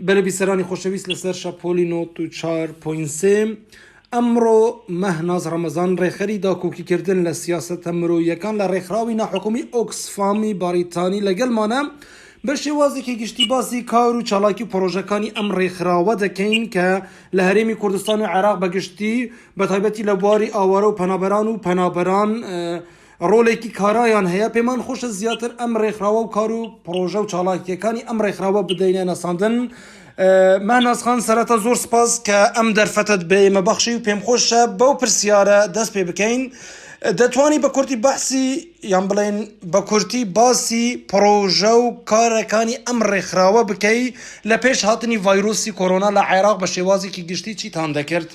بەلێ بیسەرانی خۆشەویست لەسەر شەپۆلی 94.3 ئەمڕۆ مەهناز ڕەمەزان ڕێکخەری داکۆکیکردن لە سیاسەتە مرۆییەکان لە ڕێکخراوی ناحکومی ئۆکسفامی بەریتانی لەگەڵمانە بە شێوازێکی گشتی باسی کار و چالاکی و پڕۆژەکانی ئەم ڕێکخراوە دەکەین کە لە هەرێمی کوردستان و عێراق بەگشتی بە تایبەتی لە بواری ئاوارە و پەنابەران و پەنابەران ڕۆڵێکی کارایان هەیە، پێمان خۆشە زیاتر ئەم ڕێکخراوە و کار و پڕۆژە و چالاکییەکانی ئەم ڕێکخراوە بدەینە ناساندن. مەهناز خان سەرەتا زۆر سپاس کە ئەم دەرفەتەت بە ئێمە بەخشی و پێم خۆشە بەو پرسیارە دەست پێ بکەین. دەتوانی بە کورتی بەحسی یان بڵێن بە کورتی باسی پڕۆژە و کارەکانی ئەم ڕێکخراوە بکەی لە پێش هاتنی ڤایرۆسی کۆرۆنا لە عێراق بە شێوازێکی گشتی چیتان دەکرد؟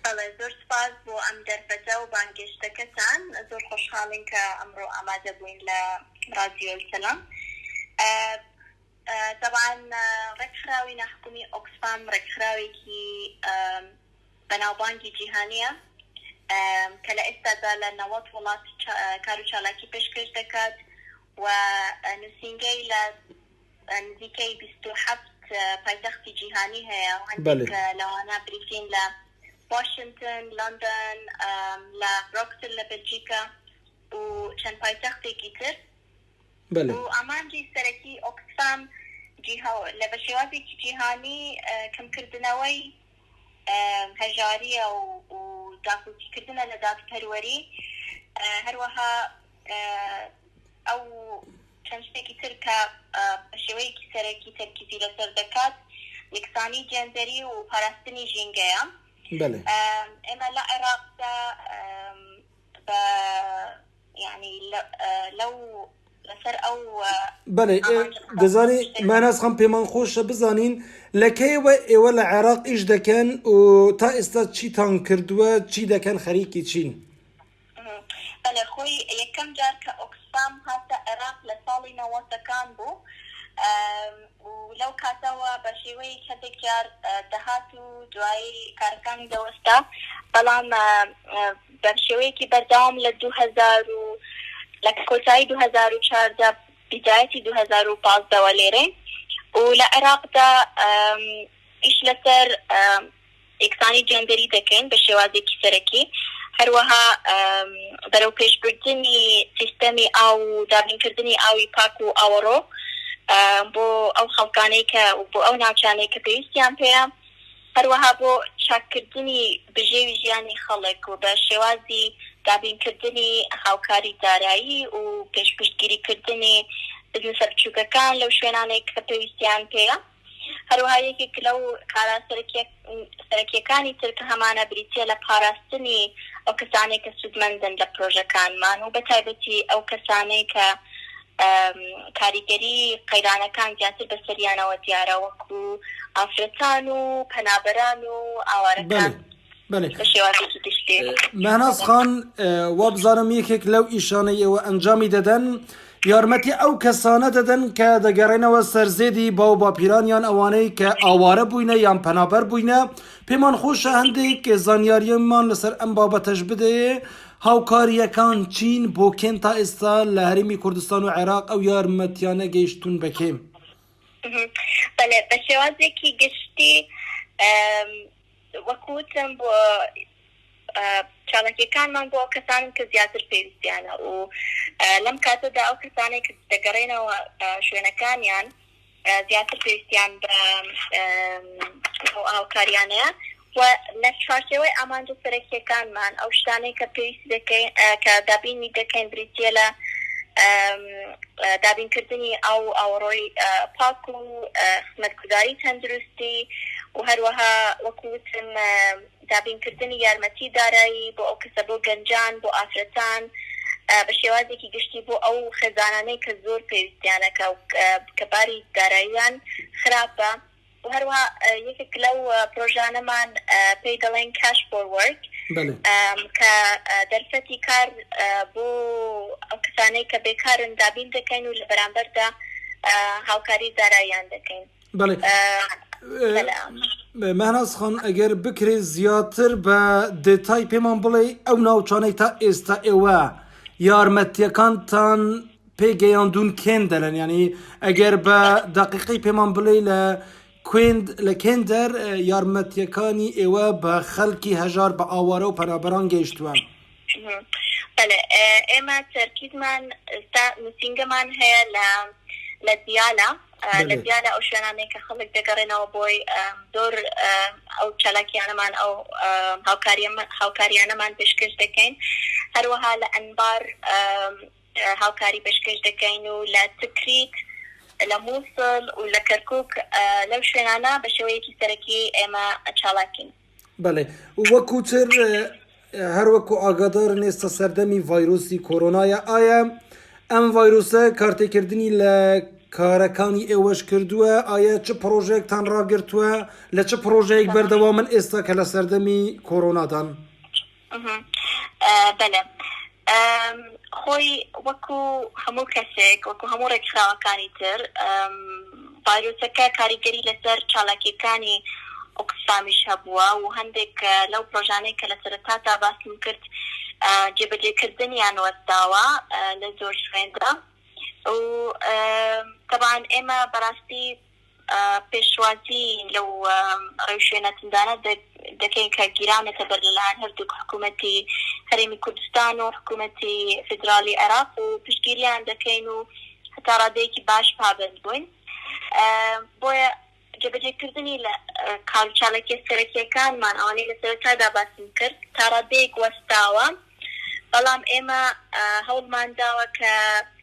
بەڵێ زۆر سوپاس بۆ ئەم دەرفەتە و بانگێشتەکەتان، زۆر خۆشحاڵین کە ئەمڕۆ ئامادە بووین لە ڕادیۆ السلام. تەبعەن ڕێکخراوی ناحکومی ئۆکسفام ڕێکخراوێکی بەناوبانگی جیهانییە کە لە ئێستادا لە 90 وڵات کار و چالاکی پێشکەش دەکات و نووسینگەی لە نزیکەی 27 پایتەختی جیهانی هەیە و هەندێک لەوانە بریتین لە واشنتن، لەندەن، لە برۆکسل لە بەلجیکا و چەند پایتەختێکی تر. و ئامانجی سەرەکی ئۆکسفام لە بە شێوازێکی جیهانی کەمکردنەوەی هەژارییە و داکۆکیکردنە لە دادپەروەری، هەروەها ئەو چەند شتێکی تر کە بە شێوەیەکی سەرەکی تەرکیزی لەسەر دەکات یەکسانی جێندەری و پاراستنی ژینگەیە. ئێمە لە عێراقدا بە یانی لەو لەسەر ئەو بەێ دەزانی ماناز خان پێمان خۆشە بزانین لە کەیەوە ئێوە لە عێراق ئیش دەکەن و تا ئێستا چیتان کردووە چی دەکەن خەریکی چین؟ بەلێ خۆی یەکەم جار کە ئۆکسفام هاتە عێراق لە ساڵی نەوەتەکان بوو و لەو کاتەوە بە شێوەیەک هەندێک جار دەهات و دوایی کارەکانی دەوەستا بەڵام بە شێوەیەکی بەردەوام لە 2000 و لە کۆتایی 2014 بیدایەتی 2015 وە لێرەین و لە عێراقدا ئیش لەسەر یەکسانی جێندەری دەکەین بە شێوازێکی سەرەکی، هەروەها بەرەوپێشبردنی سیستەمی ئاو و دابینکردنی ئاوی پاک و ئاوەڕۆ بۆ ئەو خەڵکانەی کە بۆ ئەو ناوچانەی کە پێویستیان پێیە، هەروەها بۆ چاککردنی بژێوی ژیانی خەڵک و بە شێوازی دابینکردنی هاوکاری دارایی و پێشپشتگیریکردنی بزنسە بچووکەکان لەو شوێنانەی کە پێویستیان پێیە. هەروەها یەکێک لەو کارە سەرەکییەکانی تر کە هەمانە بریتییە لە پاراستنی ئەو کەسانەی کە سوودمەندن لە پرۆژەکانمان و بەتایبەتی ئەو کەسانەی کە کاریگەری قەیرانەکان زیاتر بەسەریانەوە دیارە وەکو ئافرەتان و پەنابەران و ئاوارەکان. بەلێ بە شێوازێکی گشتی. مەهناز خان وابزانم یەکێک لەو ئیشانەی ئێوە ئەنجامی دەدەن یارمەتی ئەو کەسانە دەدەن کە دەگەڕێنەوە سەر زێدی باو باپیرانیان ئەوانەی کە ئاوارە بووینە یان پەنابەر بووینە پێمان خۆشە هەندێک زانیاریمان لەسەر ئەم بابەتەش بدەیێ هاوکارییەکان چین بۆ کێن تا ئێستا لە هەرێمی کوردستان و عێراق ئەو یارمەتیانە گەیشتوون بە کێ؟ بەلێ بە شێوازێکی گشتی وەکو وتم بۆ چالاکیەکانمان بۆ ئەو کەسانن کە زیاتر پێویستیانە و لەم کاتەدا ئەو کەسانەی کە دەگەڕێنەوە شوێنەکانیان زیاتر پێویستیان بە ئەو هاوکاریانەیە و لە چوارچێوەی ئامانجە سەرەکیەکانمان ئەو شتانەی کە پێویست دەکەین کە دابینی دەکەین بریتیە لە دابینکردنی ئاو و ئاوەڕۆی پاک و خزمەتگوزاری تەندروستی و هەروەها وەکو وتم دابینکردنی یارمەتی دارایی بۆ ئەو کەسە بۆ گەنجان بۆ ئافرەتان بە شێوازێکی گشتی بۆ ئەو خێزانانەی کە زۆر پێویستیانە کە باری داراییان خراپە و هەروەها یەکێک لەو پرۆژانەمان پێی دەڵێن Cash for Work کە دەرفەتی کار بۆ ئەو کەسانەی کە بێکارن دابین دەکەین و لە بەرامبەردا هاوکاری داراییان دەکەین. بەڵێ مەهناز خان ئەگەر بکرێت زیاتر بە دێتای پێمان بڵێ ئەو ناوچانەی تا ئێستا ئێوە یارمەتیەکانتان. پێگەیاندوون کێن دەرن یانی ئەگەر بە دەقیقی پێمان بڵێ لە کوێند لە کێندەر یارمەتیەکانی ئێوە بە خەڵکی هەژار بە ئاوارە و پەنابەران گەیشتووە؟ بەڵێ ئێمە تەرکیزمان ئێستا نووسینگەمان هەیە لە لە دیالە لە دیالە ئەو شوێنانەی کە خەڵک دەگەڕێنەوە بۆی زۆر ئەو چالاکیانەمان ئەو هاوکاریانەمان پێشکەش دەکەین هەروەها لە ئەنبار هاوکاری پێشکەش دەکەین و لە تکریت، لە مووسڵ و لە کەرکووک لەو شوێنانە بە شێوەیەکی سەرەکی ئێمە چالاکین. بەڵێ وەکو تر هەر وەکو ئاگادارن ئێستا سەردەمی ڤایرۆسی کۆرۆنایە ئایا ئەم ڤایرۆسە کارتێکردنی لە کارەکانی ئێوەش کردووە ئایا چ پرۆژەیەکتان ڕاگرتووە لە چ پرۆژەیەک بەردەوامن ئێستا کە لە سەردەمی کۆرۆنادان؟ بەلێ خۆی وەکو هەموو کەسێک وەکو هەموو ڕێکخراوەکانی تر ڤایرۆسەکە کاریگەری لەسەر چالاکیەکانی ئۆکسفامیش هەبووە و هەندێک لەو پرۆژانەی کە لە سەرەتادا باسم کرد جێبەجێکردنیان وەستاوە لە زۆر شوێندا و تەبعەن ئێمە بەڕاستی پێشوازی لەو ڕێوشوێنە توندانە دەکەین کە گیراونەتە بەر لەلایەن هەردووک حکوومەتی هەرێمی کوردستان و حکوومەتی فیدراڵی عێراق و پشتگیریان دەکەین و هەتا ڕادەیەکی باش پابەند بووین بۆیە جێبەجێکردنی لە کاروچالاکیە سەرەکیەکانمان ئەوانەی لە سەرەتادا باسم کرد تا ڕادەیەک وەستاوە. بەڵام ئێمە هەوڵمان داوە کە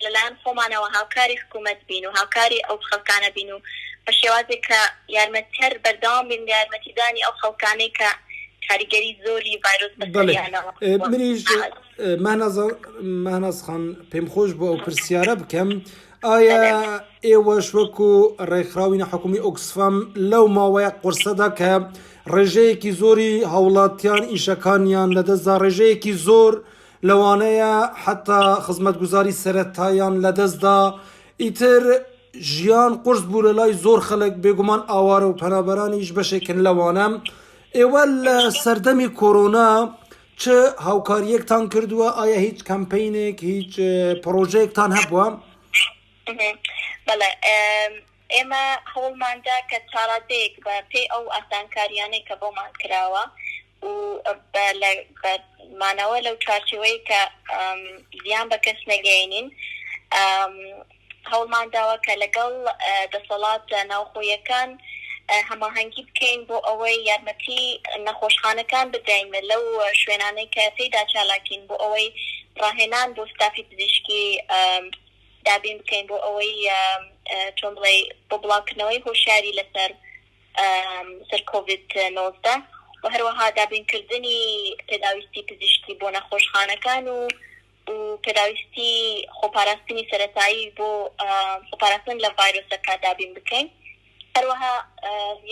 لەلایەن خۆمانەوە هاوکاری حکوومەت بین و هاوکاری ئەو خەڵکانە بین و بە شێوازێک کە یارمەتیدەر بەردەوام بین لە یارمەتیدانی ئەو خەڵکانەی کە کاریگەری زۆری ڤایرۆس بەڵێ بەسەریانەوە منیش مەهناز مەهناز خان پێم خۆش بوو ئەو پرسیارە بکەم ئایا ئێوەش وەکو ڕێکخراوی ناحکومی ئۆکسفام لەو ماوەیە قورسەدا کە ڕێژەیەکی زۆری هاوڵاتیان ئیشەکانیان لەدەستدا ڕێژەیەکی زۆر لەوانەیە حتا خزمەتگوزاری سەرەتایان لەدەستدا ئیتر ژیان قورس بوو لە لای زۆر خەڵک بێگومان ئاوارە و پەنابەرانیش بەشێکن لەوانە ئێوە لە سەردەمی کۆرۆنا چ هاوکارییەکتان کردووە؟ ئایا هیچ کەمپەینێک، هیچ پڕۆژەیەکتان هەبووە؟ بەڵێ، ئێمە هەوڵماندا کە تاڕادەیەک بە پێی ئەو ئاسانکارییانەی کە بۆمان کراوە و بە مانەوە لەو چوارچێوەی کە زیان بە کەس نەگەیەنین، هەوڵمان داوە کە لەگەڵ دەسەڵاتە ناوخۆیەکان هەماهەنگی بکەین بۆ ئەوەی یارمەتی نەخۆشخانەکان بدەین لەو شوێنانەی کە تێیدا چالاکین بۆ ئەوەی ڕاهێنان بۆ ستافی پزیشکی دابین بکەین بۆ ئەوەی چۆن بڵێ بۆ بڵاوکردنەوەی هۆشیاری لەسەر سەر کۆڤید 19 و هەروەها دابینکردنی پێداویستی پزیشکی بۆ نەخۆشخانەکان و و پێداویستی خۆپاراستنی سەرەتایی بۆ خۆپاراستن لە ڤایرۆسەکە دابین بکەین. هەروەها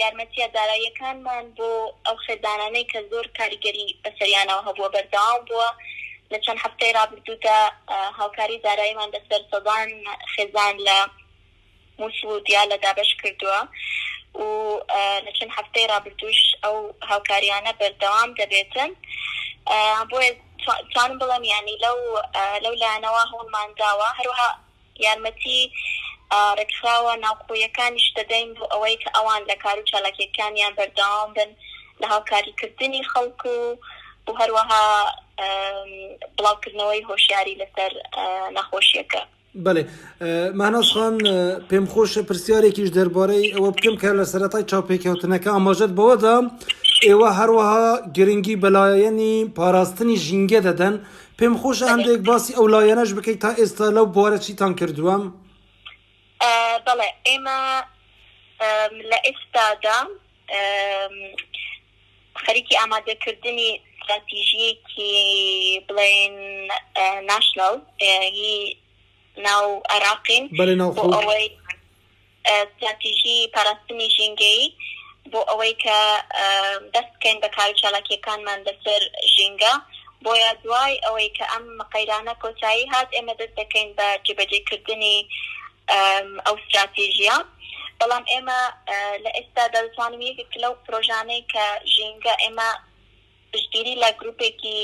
یارمەتییە داراییەکانمان بۆ ئەو خێزانانەی کە زۆر کاریگەری بەسەریانەوە هەبووە بەردەوام بووە. لە چەند هەفتەی ڕابردوودا هاوکاری داراییمان بەسەر سەدان خێزان لە موسڵ و دیالە دابەش کردووە و لە چەند هەفتەی ڕابردووش ئەو هاوکاریانە بەردەوام دەبێتن. بۆیە توانم بڵێم یانی لەو لەو لایەنەوە هەوڵمان داوە. هەروەها یارمەتی ڕێکخراوە ناوخۆیەکانیش دەدەین بۆ ئەوەی کە ئەوان لە کار و چالاکیەکانیان بەردەوام بن لە هاوکاریکردنی خەڵک و و هەروەها بڵاوکردنەوەی هۆشیاری لەسەر نەخۆشیەکە. بەڵێ مەهناز خان پێم خۆشە پرسیارێکیش دەربارەی ئەوە بکەم کە لە سەرەتای چاوپێکەوتنەکە ئاماژەت بەوەدا ئێوە هەروەها گرنگی بەلایەنی پاراستنی ژینگە دەدەن پێم خۆشە هەندێک باسی ئەو لایەنەش بکەیت تا ئێستا لەو بوارە چیتان کردووە؟ بەڵێ ئێمە لە ئێستادا خەریکی ئامادەکردنی ستراتیژییەکی بڵێین ناشناڵ ی ناو عێراقین بەلێ بۆ ناوخۆ. ئەوەی ستراتیژی پاراستنی ژینگەیی بۆ ئەوەی کە دەست بکەین بە کارو چالاکییەکانمان لەسەر ژینگە بۆیە دوای ئەوەی کە ئەم قەیرانە کۆتایی هات ئێمە دەست دەکەین بە جێبەجێکردنی ئەو ستراتیژییە. بەڵام ئێمە لە ئێستادا دەتوانین یەکێک لەو پرۆژانەی کە ژینگە ئێمە پشتگیری لە گروپێکی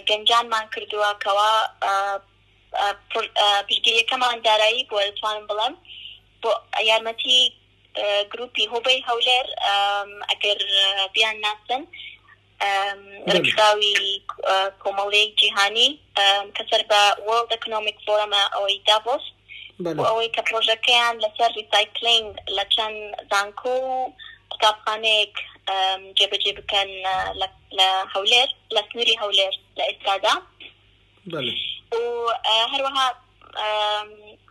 گەنجانمان کردووە کەوا. پشتگیریەکەمان دارایی بووە دەتوانم بڵێم بۆ یارمەتی گروپی هۆبەی هەولێر ئەگەر بیان ناسن ڕێکخراوی کۆمەڵەی جیهانی کە سەر بە World Economic Forum ە ئەوەی داڤۆس بۆ ئەوەی کە پڕۆژەکەیان لەسەر recycling لە چەند زانکۆ و قوتابخانەیەک جێبەجێ بکەن لە هەولێر لە سنووری هەولێر لە ئێستادا. و هەروەها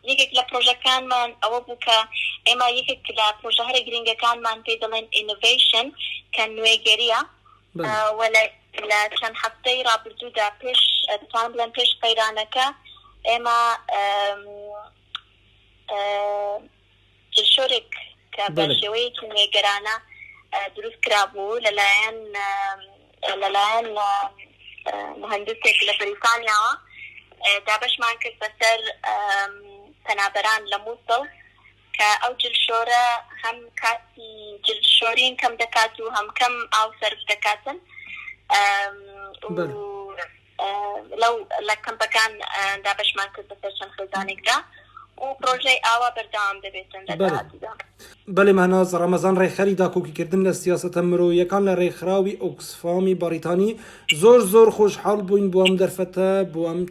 یەکێک لە پرۆژەکانمان ئەوە بوو کە ئێمە یەکێک لە پرۆژە هەرە گرنگەکانمان پێی دەڵێن innovation کە نوێگەریە و لە چەند هەفتەی ڕابردوودا پێش دەتوانم بڵێم پێش قەیرانەکە ئێمە جلشۆرێک کە بە شێوەیەکی نوێگەرانە دروست کرابوو لەلایەن لەلایەن موهەندسێک لە بەریتانیاوە دابەشمان کرد بەسەر پەنابەران لە موسڵ کە ئەو جلشۆرە هەم کاتی جلشۆرین کەم دەکات و هەم کەم ئاو سەرف دەکاتن لەو لە کەمپەکان دابەشمان کرد بەسەر چەند خێزانێکدا و پرۆژەی ئاوا بەردەوام دەبێتن لە داهاتوودا. بەلێ مەهناز ڕەمەزان ڕێکخەری داکۆکیکردن لە سیاسەتە مرۆییەکان لە ڕێکخراوی ئۆکسفامی بەڕیتانی زۆر زۆر خۆشحاڵ بووین بۆ ئەم دەرفەتە بۆ ئەم